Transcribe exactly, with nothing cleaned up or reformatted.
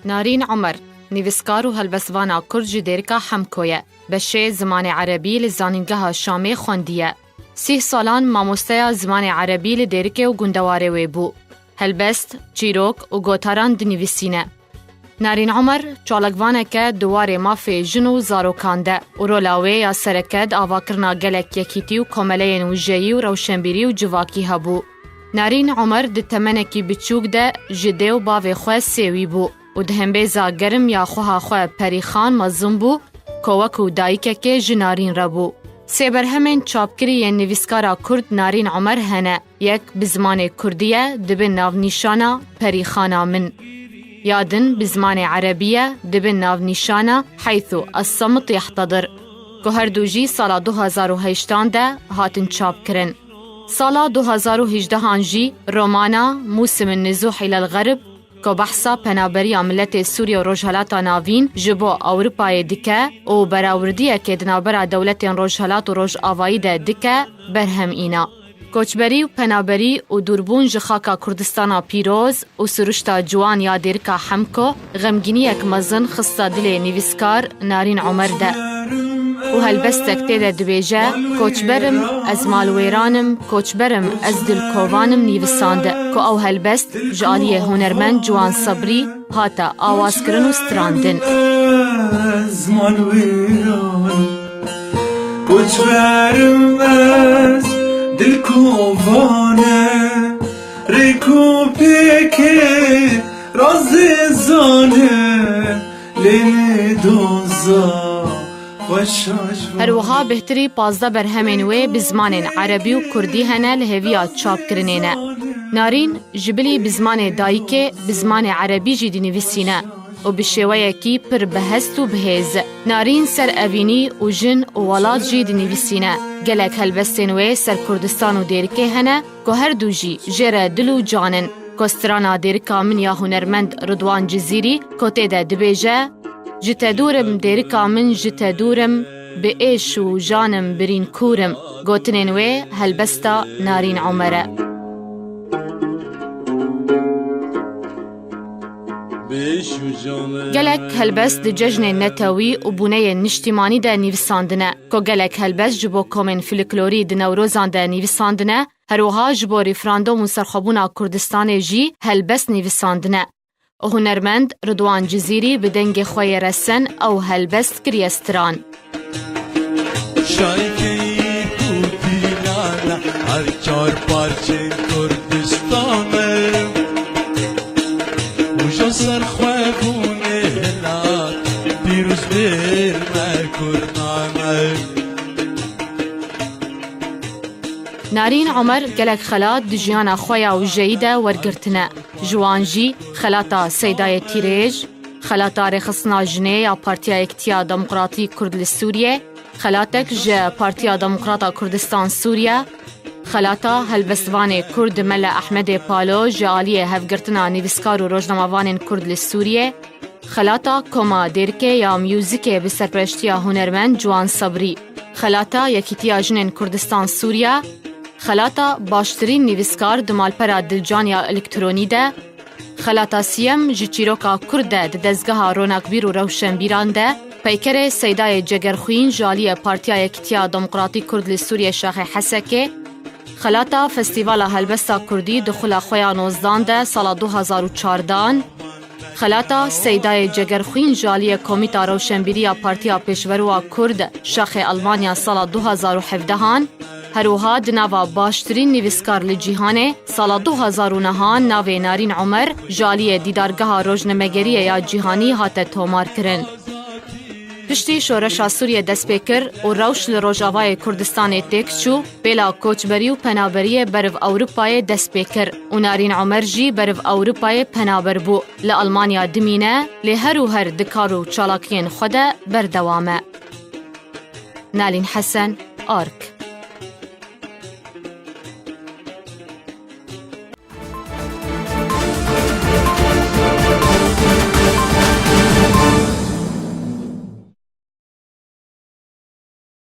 Narîn Omer, nivîskar û helbestvana kurd ji Dêrika Hemko ye. Beşê zimanê erebî li Zanîngeha Şamê xwendiye. Sîh salan mamosteya zimanê erebî li Dêrikê û gundewarê wê bû. Helbest, çîrok û gotaran dinivîsîne. Narîn Omer, çalakvaneke di warê mafê jin û zarokan de û rola wê ya sereke di avakirina gelek yekîtî û komeleyên wijeyî û rewşenbîrî û civakî hebû. Narîn Omer di temenekî biçûk de ji dê û bavê xwe sêwî bû û di hembêza germ ya xweha xwe Perîxan mezin bû, ku wekû dayikekê ji Narîn re bû. Sê berhemên çapkirî yên nivîskara kurd Narîn Omer hene. Yek bi zimanê kurdî ye, dibin navnîşana Perîxana min. Ya din bi zimanê erebî ye, dibin navnîşana Heythu Essemit Yehtedir, ku her du jî sala du hezar û heştan de hatin çapkirin. Sala du hezar û hejdehan jî romana Mûsimin Nizûh îlel Xerb, ku behsa penaberiya miletê Sûriye û Rojhelata Navîn ji bo Ewropayê dike û berawirdiyekê di navbera dewletên Rojhelat û Rojavayî de dike, berhem îna. Koçberî û penaberî û dûrbûn ji xaka Kurdistana pîroz û siruşta ciwan ya Dêrika Hemko xemgîniyek mezin xista dilê nivîskar Narîn Omer de. Û helbestek tê de dibêje, Koçber im, ez malwêran im, koçber im, ez dilkovan im nivîsand, ku ew helbest ji aliyê hunermend Ciwan Sebrî hate awazkirin û strandin. Ez malwêran, koçber im ez, dilkovan im, rêk û pêkê razê zalim, lê lê doza xweşa ji Her wiha bêhtirî pazdeh berhemên wê bi zimanên erebî û kurdî hene li hêviya çapkirinê ne. Narîn ji bilî bi zimanê dayikê, bi zimanê erebî jî dinivîsîne û bi şêweyekî pir bi hest û bi hêz. Narîn ser evînî û jin û welat jî dinivîsîne. Gelek helbestên wê ser Kurdistan û Dêrikê hene ku her du jî jê re dil û can in. Ku strana Dêrika min ya hunermend Ridwan Cizîrî ku tê de dibêje, Ji te dûr im, Dêrika min, ji te dûr im, bi êş û jan im, birîn kûr im. Gotinên wê helbesta Narîn Omer e. Gelek helbest di cejnên netewî û bûneyên niştîmanî de nivîsandine, ku gelek helbest ji bo komên filiklorî di Newrozan de nivîsandine, her wiha ji bo referandum û serxwebûna Kurdistanê jî helbest nivîsandine. Hunermend Ridwan Cizîrî bi dengê xwe yê resen ew helbest kiriye stran. Şayîkeyî ku dînane her çar parçên Kurdistane, û ji serxwebûnê hilat pîroz bêr me Kurdane. Narîn Omer gelek xelat di jiyana xwe ya wijeyî de wergirtine. Ji wan jî xelata Seydayê Tîrêj, xelata Rêxistina Jinê ya Partiya Yekitiya Demokratî Kurd li Sûriyê, xelatek ji Partiya Demokrata Kurdistan Sûriye, xelata helbestvanê Kurd Mele Ehmedê Palo ji aliyê Hevgirtina Nivîskar û Rojnamevanên Kurd li Sûriyê, xelata Koma Dêrikê ya Muzîkê bi serpereştiya hunermend Ciwan Sebrî, xelata Yekîtiya Jinên Kurdistan Sûriye, xelata Baştirîn Nivîskar di Malpera Dilcan ya Elektronî de, xelata siyem ji çîroka Kurd de di Dezgeha Ronakbîr û Rewşenbîran de, peykerê Seydayê Cegerxwîn ji aliyê Partiya Yekitiya Demokratî Kurd li Sûriyê Şaxê Hesekê, xelata Festîvala Helbesta Kurdî di xula xwe ya nozdan de sala du hezar û çardan, xelata Seydayê Cegerxwîn ji aliyê Komîta Rewşenbîrî ya Partiya Pêşveroa Kurd Şaxê Elmanya sala du hezar û hevdehan, her wiha di nava baştirîn nivîskar li cîhanê sala du hezar û nehan navê Narîn Omer ji aliyê Dîdargeha Rojnamegeriyê ya Cîhanî hate tomarkirin. Piştî şoreşa Sûriyê dest pê kir û rewş li Rojavayê Kurdistanê têk çû, pêla koçberî û penaberiyê beriv Ewropayê dest pê kir û Narîn Omer jî beriv Ewropayê penaber bû. Li Almanya dimîne, lê her û her di kar û çalakiyên xwe de berdewam e. Nalîn Hesen, Ark.